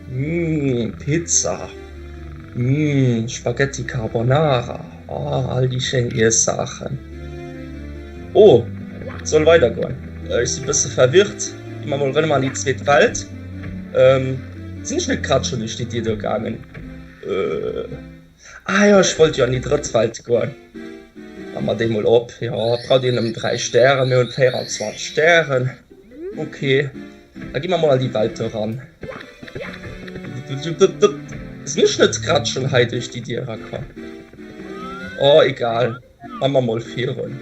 Mmh, Pizza, mmh, Spaghetti Carbonara, oh, all déi schéin Iessaachen. Oh, et soll weidergoen. Ech si bësse verwirrt. Gi mer mol rëm an déi zweet Welt. Sinn ech net grad schonn duerch déi Dier do gaangen? Ah jo, ech wollt jo an déi drëtt Welt goen. Maache mer déi mol op. Jo, braucht een nëmmen 3 Stären. Mir hunn 24 Stären. Ok, da gi mer mol an déi Welt do ran. Sinn ech net grad schonn hei duerch déi Dier erakomm? Oh, egal. Maache mer mol virun.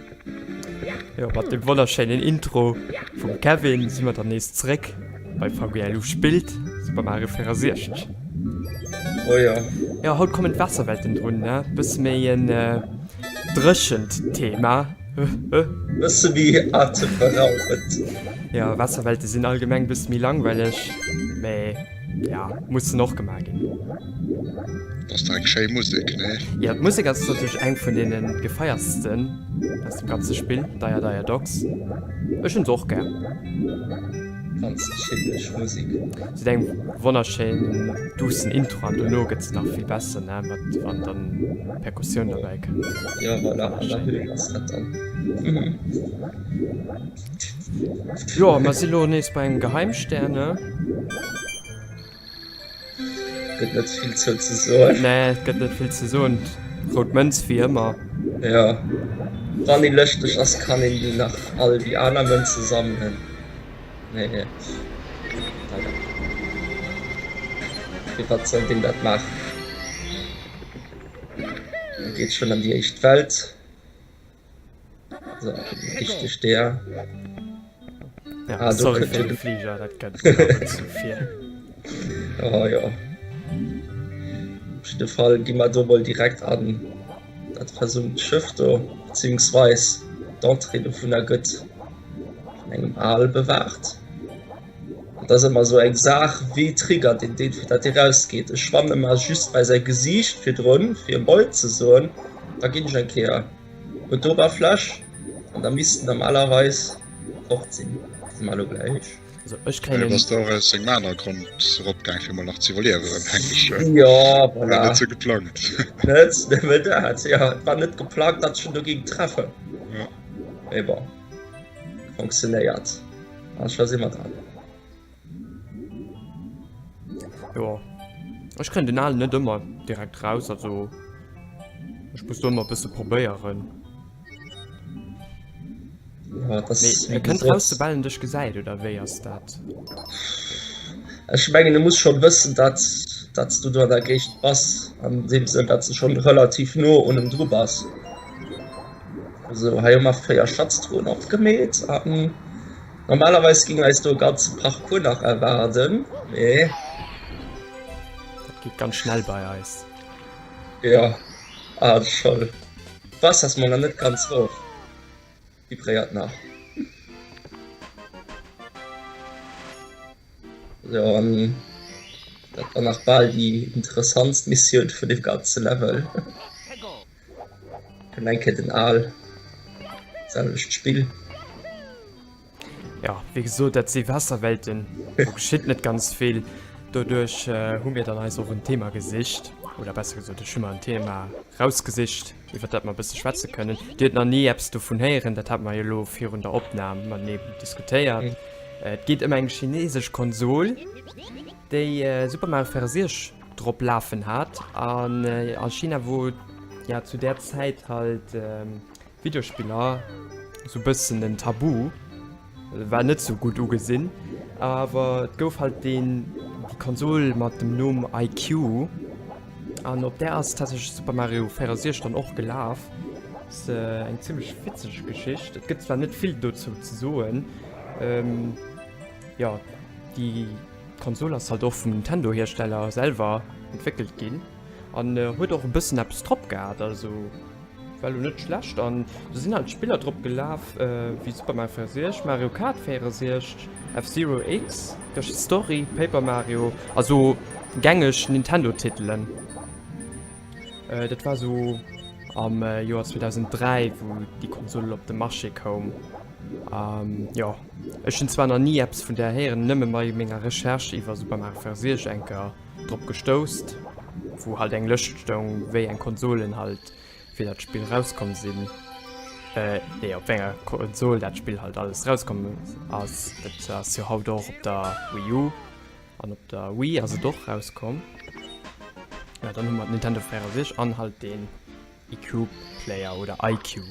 Jo, mat dem wonnerschéinen Intro vum Kevin si mer dann nees zréck bei VGLU spillt Super Mario 64. Oh jo. Jo, haut kommen d'Waasserwelten drun, ne? Bësse méi en dréchent Thema. Bësse méi atemberaubend. Jo, Waasserwelte sinn allgemeng bësse méi langweileg, mee ja, mussen och gemaach ginn. Ass da eng schéi Musek, nee? Jo, d'Musek ass natierlech eng vun deene gefeiertsten aus dem ganze Spill, Dire Dire Docks. Ech hunn se och gär. Ganz chilleg Musek. Se huet eng wonnerschéin duussen Intro an dono gëtt se nach vill besser, ne, mat wann dann Perkussioun derbäi kënnt. Jo, voilà, an der Höhl ass dat dann. Jo, mer si lo nees bei engem Geheimstär, ne? Gëtt net vill zou ze soen. Nee, et gëtt net vill ze soen. Rout Mënz wéi ëmmer. Jo, wann ee lëschteg ass, kann een nach all déi aner Mënze sammelen. Mee voilà. Firwat sollt een dat maachen? Da geet schonn an déi éischt Welt. So, richtig der. Ja, ah, sorry fir de Flieger, dat gëtt zu vir. Oh ja. Op jidde Fall gi mer do mol direkt an dat versunkt Schëff do, beziehungsweis d'Entrée dovunner gëtt vun engem Aal bewaacht. Dat ass ëmmer esou eng Saach, wéi triggert een deen, fir datt dee rausgeet? Ech schwammen ëmmer just bei säi Gesiicht virdrun, fir Moin ze soen. Da ginn ech eng Kéier un d'Oberfläch an da misst en normalerweis fort sinn. Gesi mer elo gläich. Also ech kréien en. Bass de och aus engem anere Grond eropgaang, fir mol nach ze iwwerliewen, mengen ech. Jo, voilà. War net sou geplangt. Net nëmme dat, jo. Et war net geplangt, datt ech en do géing treffen. Jo. Mee bon. Funktionéiert. An scho si mer dran. Jo. Ech kréien den Aal net ëmmer direkt raus, also ech muss do ëmmer e bësse probéieren. Ja, das Mee e kënnt raus, soubal en dech gesäit, oder wéi ass dat? Ech mengen, du muss schon wëssen, dat dat du do an der Géigend bass, an deem Sënn, dat du schon relativ no un em dru bass. Also hei hu mer 4 Schatztruhen opgemeet an normalerweis ging eis do e ganze Parcours nach erwaarden, mee. Dat geet ganz schnell bei eis. Jo, ah scholl. D'Waasser ass mol nach net ganz rof, vibréiert nach. Jo, an dat war nach bal déi interessantst Missioun vun deem ganze Level. Kënnt eng Kéier den Al, selwecht Spill. Ja, wéi gesot, dat si Waasserwelten, do geschitt net ganz vill. Doduerch hu mir dann eis och en Thema gesicht, oder besser gesot, ech hu mer en Thema rausgesicht, iwwer dat mer e bësse schwätze kënnen. Dir hutt nach ni eppes dovun héieren, dat hate mer jo elo virun der Opnam matenee diskutéiert. Et geet ëm eng chinesesch Konsol, déi Super Mario 64 drop lafen hat an a China wor ja zu där Zäit halt Videospiller sou bëssen en Tabu, war net sou gutt ugesinn, awer et gouf halt deen déi Konsol mat dem Numm iQ an op där ass tatsächlech Super Mario 64 dann och gelaf. Ass eng zimmlech witzeg Geschicht. Et gëtt zwar net vill dozou ze soen, jo déi. D'Konsol ass halt och vum Nintendo-Hiersteller selwer entwéckelt ginn an huet och e bëssen eppes drop gehat, also war lo net schlecht. An do sinn halt Spiller drop gelaf wéi Super Mario 64, Mario Kart 64, F-Zero X, Yoshi's Story, Paper Mario, also gängeg Nintendo-Titelen. Dat war sou am Joer 2003, wou déi Konsol op de Marché koum. Ähm, jo, ech hunn zwar nach ni eppes vun där héieren, nëmme bei menger Recherche iwwer Super Mario 64 eng Kéier drop gestousst, wou halt eng Lëscht stoung, wéi eng Konsolen halt fir dat Spill rauskomm sinn. Äh, nee, op wéi enger Konsol dat Spill halt alles rauskomm ass. Dat ass jo haut och op der Wii U an op der Wii ass et och rauskomm. Ja, dann hu mer d'Nintendo 64 an halt den IQ Player oder iQ.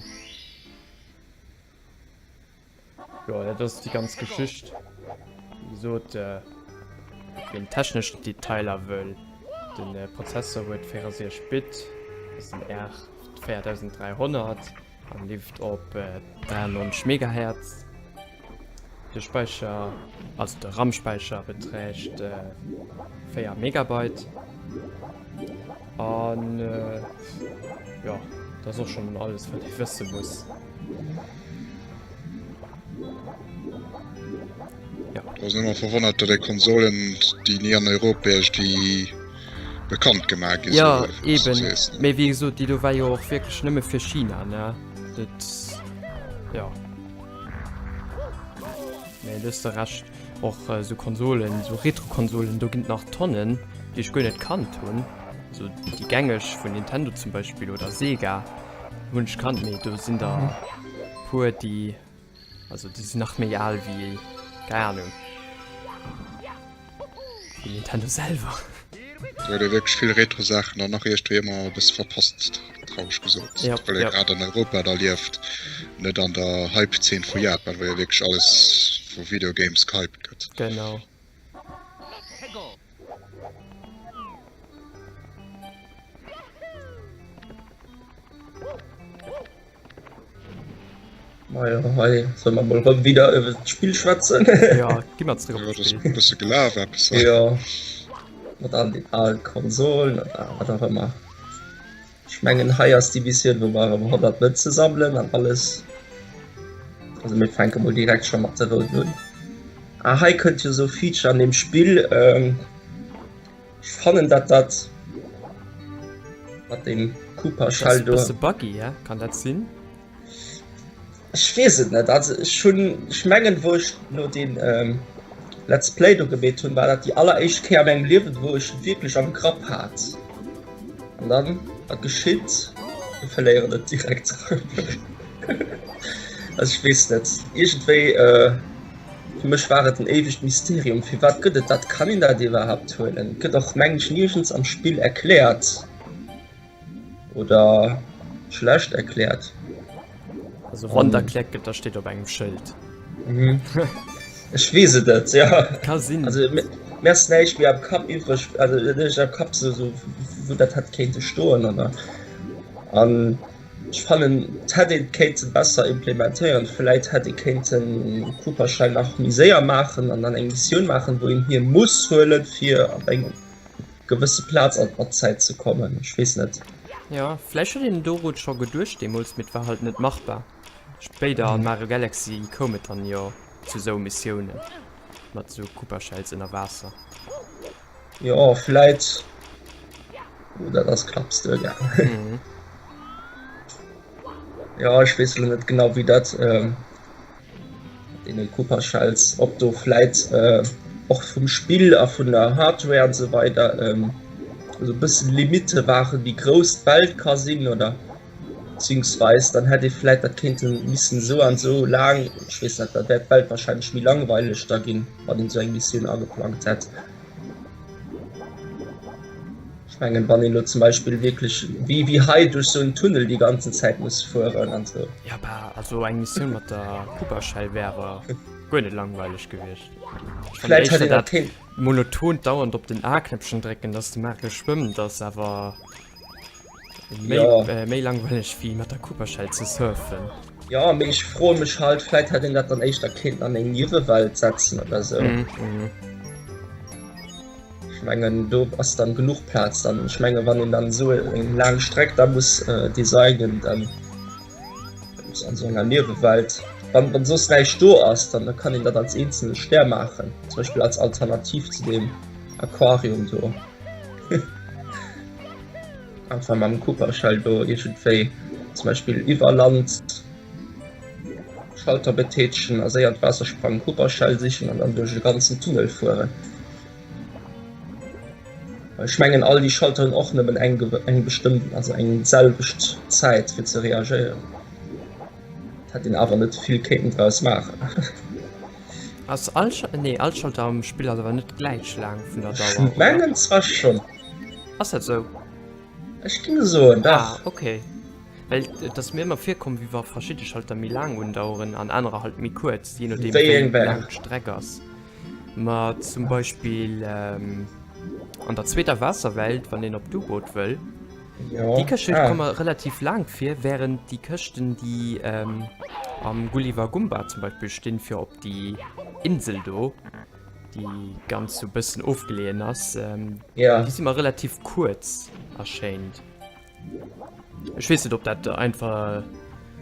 Jo, dat ass déi ganz Geschicht. Wéi gesot, wien technesch Detailer wëll, de Prozessor huet 64 Bit, ass en R4300 an leeft op 93 Megahertz. De Späicher, also de RAM-Späicher beträgt 4 Megabyte. An jo, dat ass och schonn alles, wat ee wësse muss. Ja. Do ass ëmmer verwonnert, datt déi Konsolen, déi ni an Europa iergendwéi bekannt gemaach gi sinn. Ja, eben. Mee wéi gesot, déi do war jo och wierklech nëmme fir China, ne? Dat, ja. Mee du hues de Recht, och esou Konsolen, esou Retro-Konsolen, do ginn et nach Tonnen, déi ech guer net kannt hunn. Esou déi gängeg vun Nintendo zum Beispill oder Sega. Hunn ech kannt, mee do sinn der puer déi, also déi sinn nach méi al wéi, keng Ahnung, wéi Nintendo selwer. Do huet ee wierklech vill Retro-Saachen dann nach iergendwéi ëmmer e bësse verpasst, traureg gesot, well ee grad an Europa da lieft, net an der Hype-Zeen vu Japan, wou jo wierklech alles vu Videogames gehypt gëtt. Genau. Majo, hei soll mer mol rëm wieder iwwer d'Spill schwätzen. Ja, gi mer zréck op d'Spill. E bësse gelaf eppes. Jo, mat all den alen Konsolen oder wat och ëmmer. Ech mengen hei ass déi Missioun wou mer erëm 100 Mënze sammelen an alles. Also mir fänke mol direkt scho mat de rouden un. Ah hei kënnt jo sou Feature an dem Spill. Ähm, ech fannen dat dat mat dem Koopa Shell do. Bësse buggy, hä? Kann dat sinn? Ech weess et net. Also ech hunn, ech mengen wou ech no den ähm, Let's Play do gemeet hunn, war dat déi alleréischt Kéier a mengem Liewen, wou ech et wierklech am Grapp hat. An dann, wat geschitt? Mir verléieren et direkt erëm. Also ech weess net, iergendwéi, äh, fir mech war et en éiwegt Mysterium, firwat gëtt et dat? Kann een dat iwwerhaapt huelen? Et gëtt och meng ech niergends am Spill erkläert. Oder schlecht erkläert. Also wann et erkläert gëtt, da steet op engem Schëld. Mhm. Ech weess et net, ja. Ka sinn. Also mir ass näischt méi am Kapp iwwreg, also näischt am Kapp sou, sou wou dat hätt kéinte stoen oder. An ech fannen, et hätt een kéinte besser implementéieren. Vläit hätt ee kéinten Koopa-Schäin nach méi séier maachen an dann eng Missioun maachen, wou een hie muss huelen, fir op eng gewësse Plaz an mat Zäit ze kommen, ech weess net. Jo, vläicht huet een doru scho geduecht deemools, mee et war halt net machbar. Spéider an Mario Galaxy koum et dann jo zu sou Missiounen mat sou Koopa Shells ënner Waasser. Jo, vläit. Oh, dat ass knapps duergaangen. Jo, ech weess elo net genau wéi dat. Deene Koopa Shells, ob do vläit och vum Spill a vun der Hardware an esou weider esou e bëssen Limitte waren, wéi grouss d'Welt ka sinn oder beziehungsweis dann hätt ee vläit dat kéinte missen esou an esou laang, ech weess net, da wär d'Welt wahrscheinlech méi langweileg da ginn, wann een esou eng Missioun ageplangt hätt. Ech mengen, wann een elo zum Beispill wierklech wéi, wéi hei duerch esou en Tunnel déi ganzen Zäit muss fueren an esou. Ja, bah, also eng Missioun mat der Koopa-Schell wär awer guer net langweileg gewiescht. Ech fannen Vläit hätt éischter een dat dat kéint. monotont dauernd op den A-Knäppchen drécken, dass de Mario schwëmmt, ass awer méi, Ja. äh, méi langweileg wéi mat der Koopa-Schell ze surfen. Ja, mee ech froe mech halt, vläit hätt een dat dann éischter kéinten an eng Niewewelt setzen oder esou. Mhm, mhm. Ech mengen do ass dann genuch Plaz dann. Ech menge wann een dann esou eng laang Streck da muss äh, designen, dann muss an so enger Niewewelt, wann, wann soss näischt do ass, dann da kann een dat als eenzelne Stär maachen, zum Beispill als Alternativ zu dem Aquarium do. Einfach mam Koopa-Shell do iergendwéi zum Beispill iwwer Land. Schalter betätegen a séier an d'Waasser sprangen, Koopa Shell sichen an dann duerch e ganzen Tunnel fueren. Ech mengen all déi Schalter hunn och nëmmen eng eng bestëmmten, also eng selwecht Zäit fir ze reagéieren. Et hätt een awer net vill kéinten draus maachen. Ass all Sch nee all Schalter am Spill ass awer net gläich laang vun der Dauer, Ech mengen zwar schonn. Ass dat sou? Ech ging soen dach. Ah okay. Well et ass mir ëmmer virkomm wéi wa verschidde Schalter méi laang undaueren an anerer halt méi kuerz, jee nodeem Wéi eng wéi laang d'Streck ass. Ma zum Beispill an der zweeter Waasserwelt, wann een op d'U-Boot wëll, Jo. déi Këschte Ah. komme relativ laang vir, wärend déi Këschten déi am Gulliver Gumba zum Beispill stinn, fir op déi Insel do, déi ganz sou bëssen ofgeleeën ass, Ja. déi si mer relativ kuerz erschéint. Ech weess net, ob dat einfach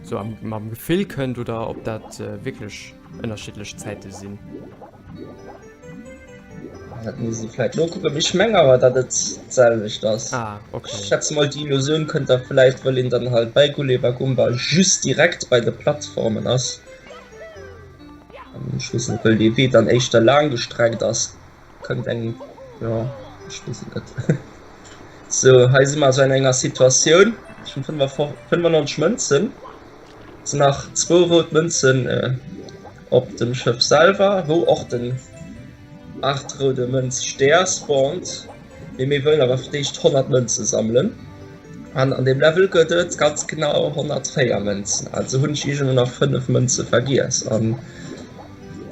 sou am, mam Gefill kënnt oder ob dat wierklech ënnerschiddlech Zäite sinn. Dat muss ee vläit nokucken, mee ech meng awer, datt et d'selwecht ass. Ah, okay. Ech schätze mol, déi Illusioun kënnt da vläicht, wëll een dann halt bei Gulliver Gumba just direkt bei de Plattformen ass. An ech weess net, wëll dee Wee dann éischter laang gestreckt ass. Kënnt eng, jo, ech weess et net. Sou, hei si mer also an enger Situatioun, ech hunn 95 Mënzen, et sinn nach zwou rout Mënzen op dem Schëff selwer, wou och den 8 roude Mënz Stär spawnt, mee mir wëllen awer fir d'éischt 100 Mënze sammelen an an deem Level gëtt et ganz genau 104 Mënzen, also hunn ech iergendwou nach 5 Mënze vergiess an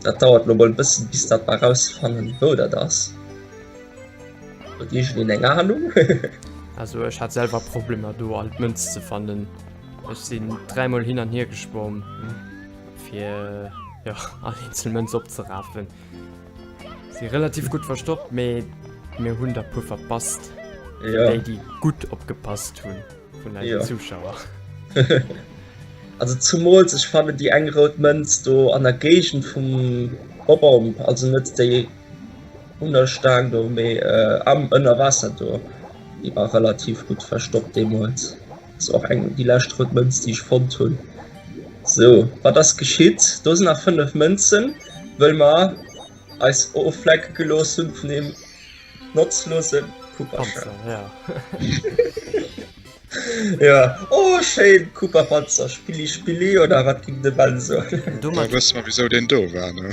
Dat dauert lo mol e bëssen bis dat mer rausfannen wou dat ass. Huet iergendeen eng Ahnung? Also ech hat selwer Problemer do all d'Mënz ze fannen. Ech sinn dräimol hin an hier geschwomm fir jo all eenzel Mënz opzerafen. Si relativ gutt verstoppt, mee mir hunn der puer verpasst. Ja. Déi déi gutt opgepasst hunn. Vun eisen ja. Zuschauer. Also zumools ech fannen déi eng rout Mënz do an der Géigend vum Bob-omb, also net déi un der Staang do, mee äh, am Ënnerwaasser do, déi war relativ gutt verstoppt deemools. Ass och eng déi lescht rout Mënz déi ech fonnt hunn. Sou, wat ass geschitt? Do sinn nach 5 Mënzen, wëll mer eis oflenke gelooss hunn vun deem Notzlose Koopa-Panzer. Ja. ja. Oh, schéin Koopa-Panzer. Spilli, spilli, oder wat ging de Ben soen? Da wësse mer, wisou deen do war, ne?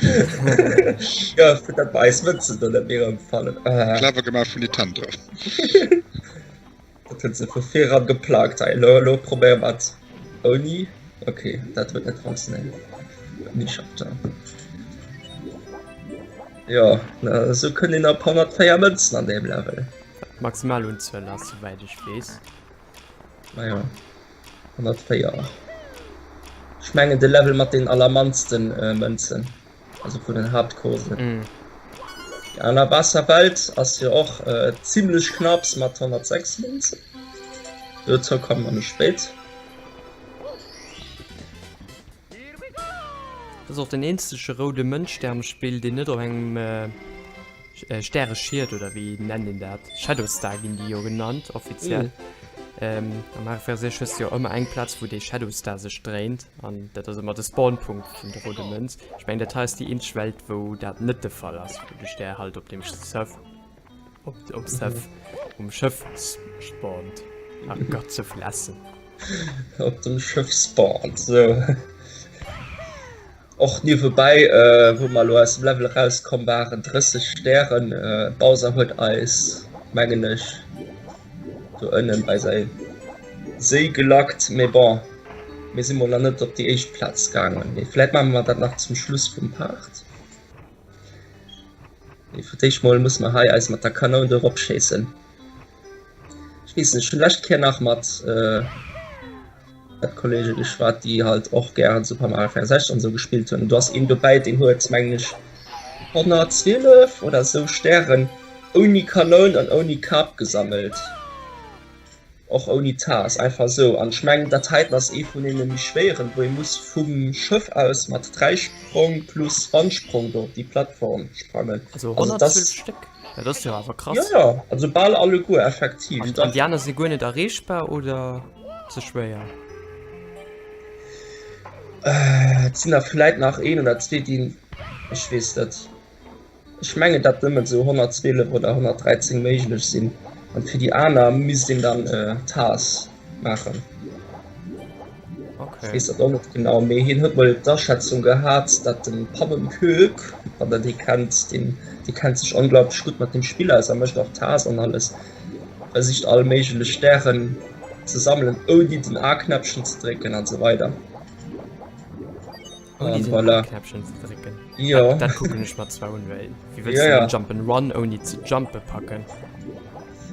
Ja, fir dat mer eis Mënzen do net méi erëmfannen. Ah. Clever gemaach vun Nintendo. Dat huet se vu viran geplagt hei. Elo, elo probéiere mer et ouni. Ok, dat huet net funktionéiert. Ouni Chapter. Jo, na, esou kënnt een op 104 Mënzen an deem Level. Wat d'Maximalunzuel ass, souwäit ech weess. Naja, 104. Ech mengen de Level mat den allermannsten äh, Mënzen. Also vun den Haaptcoursen. Mm. Déi aner Waasserwelt ass jo och äh, zimmlech knapps mat 106 Mënzen. Dozou komme mer méi spéit. Dat ass och den eenzege roude Mënschstär am Spill, deen net op engem äh, Stäreschied oder wéi nennt een dat? Shadow Star ginn déi jo genannt offiziell. Mm. Am Mario 64 hues du jo ëmmer eng Plaz wou dee Shadow Star sech dréint an dat ass ëmmer de Spawnpunkt vun der roude Mënz. Ech mengen dat hei ass déi eenzeg Welt wou dat net de Fall ass, wou de Stär halt op dem Surf op um Surf um Schëff spawnt. Ach Gott, souvill Essen. Op dem Schëff spawnt, sou. Och niewebäi, wou mer elo aus dem Level erauskomm waren, 30 Stären. Bowser huet eis, mengen ech, do ënnen bei säi Séi gelackt. Mee bon, mir si mol nach net op déi éischt Plaz gaangen. Mee vläit maache mer dat nach zum Schluss vum Part. Mee fir d'éischt mol musse mer hei eis mat der Kanoun do eropschéissen. Ech weess net, ech hunn lescht Kéier nach mat Kollege geschwat, déi halt och gären Super Mario 64 an esou gespillt hunn. Do ass een dobäi, deen huet mengen ech 112 oder esou Stären ouni Kanoun an ouni Kap gesammelt. Och ouni Taass, einfach esou. An ech mengen dat heiten ass ee vun deene méi schwéieren, wou ee muss vum Schëff aus mat 3 Sprong plus Wandsprong do op déi Plattform sprangen. Also 112 Stéck? Dat ass jo awer krass. Jo, jo, also bal alleguer effektiv. An, an déi aner si guer net erreechbar oder ze schwéier? Et sinn der vläit nach een oder zwee, déi, ech weess net. Ech mengen, datt nëmmen esou 112 oder 113 méiglech sinn an fir déi aner misst een dann TAS maachen. Ech weess dat och net genau, mee hien huet mol d'Aschätzung gehat, datt de Pannenköek, wann der dee kennt, deen dee kennt sech onglaublech gutt mat deem Spill aus a mécht och TAS an alles, versicht all méiglech Stären ze sammelen ouni den A-Knäppchen ze drécken an esou weider. Ouni den voilà. Knäppchen ze drécken. Ja. Dat, dat kucken ech mer zwar un, well wéi wëlls ja, du ja. Jump and Run ouni ze jumpe packen?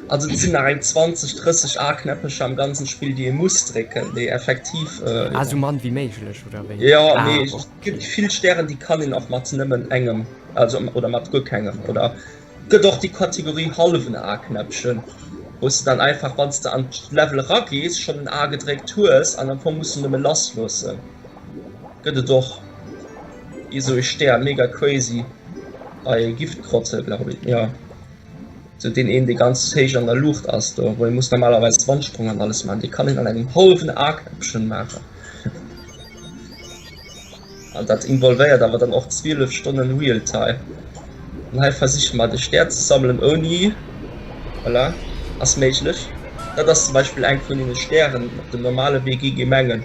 Also et sinn nach eng 20, 30 A-Knäppecher am ganzen Spill, déi ee muss drécken, déi effektiv. Äh, ah, sou mann wéi méiglech, oder wéi? Ja, ah, nee, okay. et gëtt vill Stären, déi kann een och mat nëmmen engem, also oder mat guer kengem, oder gëtt och déi Kategorie hallwen A-Knäppchen, wou s de dann einfach, wann s de an d'Level eragees, schonn en A gedréckt hues an am Fong muss de nëmme lassloossen. Gëtt et och ee sou ee Stär, mega crazy bei Giftgrotze glaub ich, jo sou deen een dee ganz héich an der Luucht ass do wou ee muss normalerweis Wandsprong an alles man, dee kann een an engem hallwen A-Knäppchen maachen an dat involvéiert awer dann och 12 Stonnen real time. An hei versiche mer de Stär ze sammelen ouni, voilà, ass méiglech. Dat ass zum Beispill eng vun deene Stären op dem normale Wee gi gi mengen.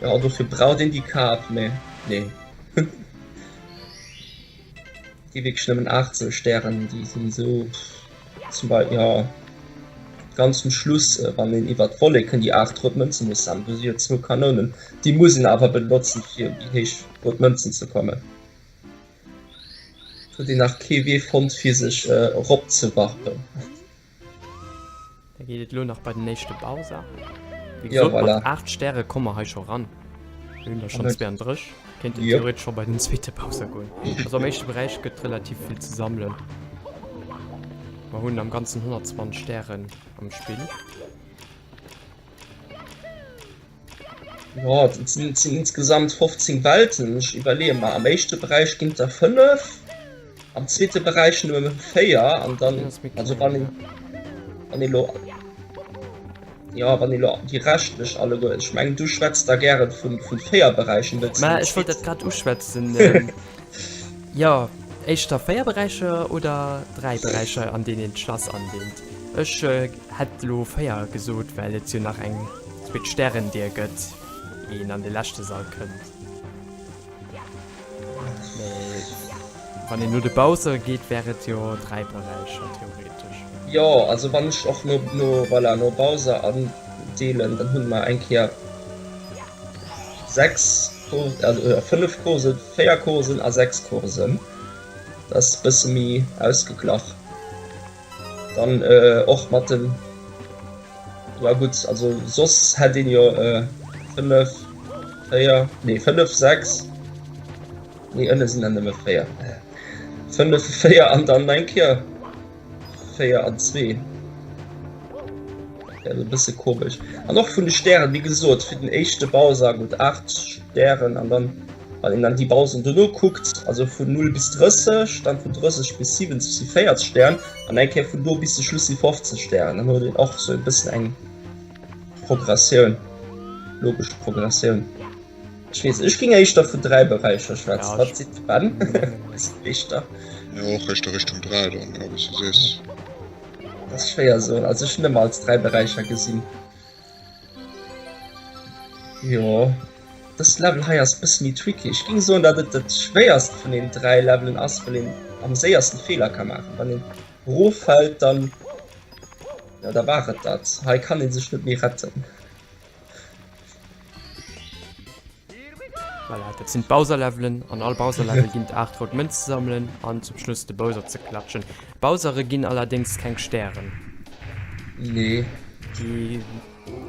Jo, dofir braucht een déi Kap, mee nee. Gi wierklech nëmmen 8 sou Stären, déi sinn esou zum Bei jo ganz zum Schluss, wann een iwwer d'Wolleken déi 8 rout Mënze muss sammeln. Do si jo zwou Kanounen, déi muss een awer benotzen, fir op déi héich rout Mënzen ze kommen. Huet een nach kee Wee fonnt, fir sech eropzewarpen. Da geet et lo nach bei den éischte Bowser. Wéi gesot, ja, voilà. mat 8 Stäre komme mer hei scho ran. Mir hunn der schonn 32. Kéint et theoretesch scho bei den zweete Bowser goen. Also am éischte Beräich gëtt relativ vill ze sammelen. Mer hunn am Ganzen 120 Stären am Spill. Ja, et sinn, et sinn insgesamt 15 Welten. Ech iwwerleeë mer, am éischte Beräich ginn et der 5, am zweete Beräich nëmme 4 an dann, also wann een, wann ee lo, ja, wann ee lo déi reschtlech alleguer, ech mengen du schwätz da gären vun, vun 4 Beräichen, wëlls du Mä ech wollt dat grad uschwätzen. Jo, éischter 4 Beräicher oder 3 Beräicher, an deenen een d'Schlass andeelt? Ech hätt elo 4 gesot, well et jo nach eng zweet Stärendier gëtt, ier een an de leschte Sall kënnt. Mee wann een no de Bowser geet, wär et jo 3 Beräicher theoretesch. Jo, also wann ech och no, no, voilà, no Bowser andeelen, dann hunn mer eng Kéier 6 Coursen, also oder 5 Coursen, 4 Coursen a 6 Coursen. Dat ass e bësse méi ausgeglach. Dann och mat den, ja gutt, also soss hätt een jo 5, 4, nee 5, 6, nee ënne sinn der nëmme 4, 5, 4 an dann eng Kéier 4 an 2. Dat wär e bësse komesch. An och vun de Stären, wéi gesot, fir den éischte Bowser, gutt 8 Stären an dann Wann een dann déi Bausen dono kuckt, also vun 0 bis 30, dann vun 30 bis 70 si 40 Stären an eng Kéier vun do bis de Schluss si 50 Stären, dann huet een och sou e bëssen eng Progressioun, logesch Progressioun. Ech weess, ech géing éischter vun 3 Beräicher schwätzen. Wat seet de Ben? Éischter. Jo, och éischter Richtung 3 dann, jo, wéi s du sees. Dat ass schwéier soen, also ech hunn ëmmer als 3 Beräicher gesinn. Jo. Dëst Level hei ass bësse méi tricky. Ech ging soen dat et dat schwéierst vun den 3 Levelen ass, well een am séiersten Feeler ka maachen. Wann een roffällt dann ja da war et dat. Hei kann een sech net méi retten. Voilà, dat sinn d'Bowser-Levelen. An all Bowser-Level ginn et 8 rout Mënz ze sammelen an zum Schluss de Bowser ze klatschen. Bowsere ginn allerdéngs keng Stären. Nee. Déi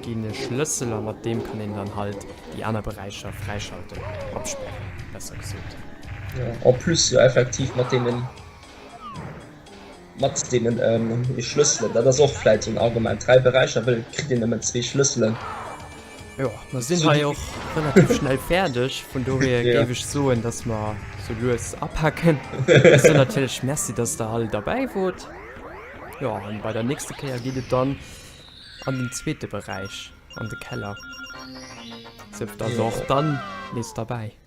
Ginn e Schlëssel a mat deem kann een dann halt déi aner Beräicher fräischalten, opspären besser gesot. Jo, en plus jo effektiv mat deenen, mat deenen Schlësselen, dat ass och vläit esou en Argument, 3 Beräicher, wëll et kritt een nëmmen zwee Schlësselen. Jo, mer sinn hei och relativ schnell fäerdeg, vun dohier géif ech soen, dass mer sou lues apaken. Ech soen natierlech Merci, dass der all derbäi wot. Jo, an bei der nächste Kéier geet et dann An den zweete Beräich, an de Keller. Sief also och dann. nees derbäi.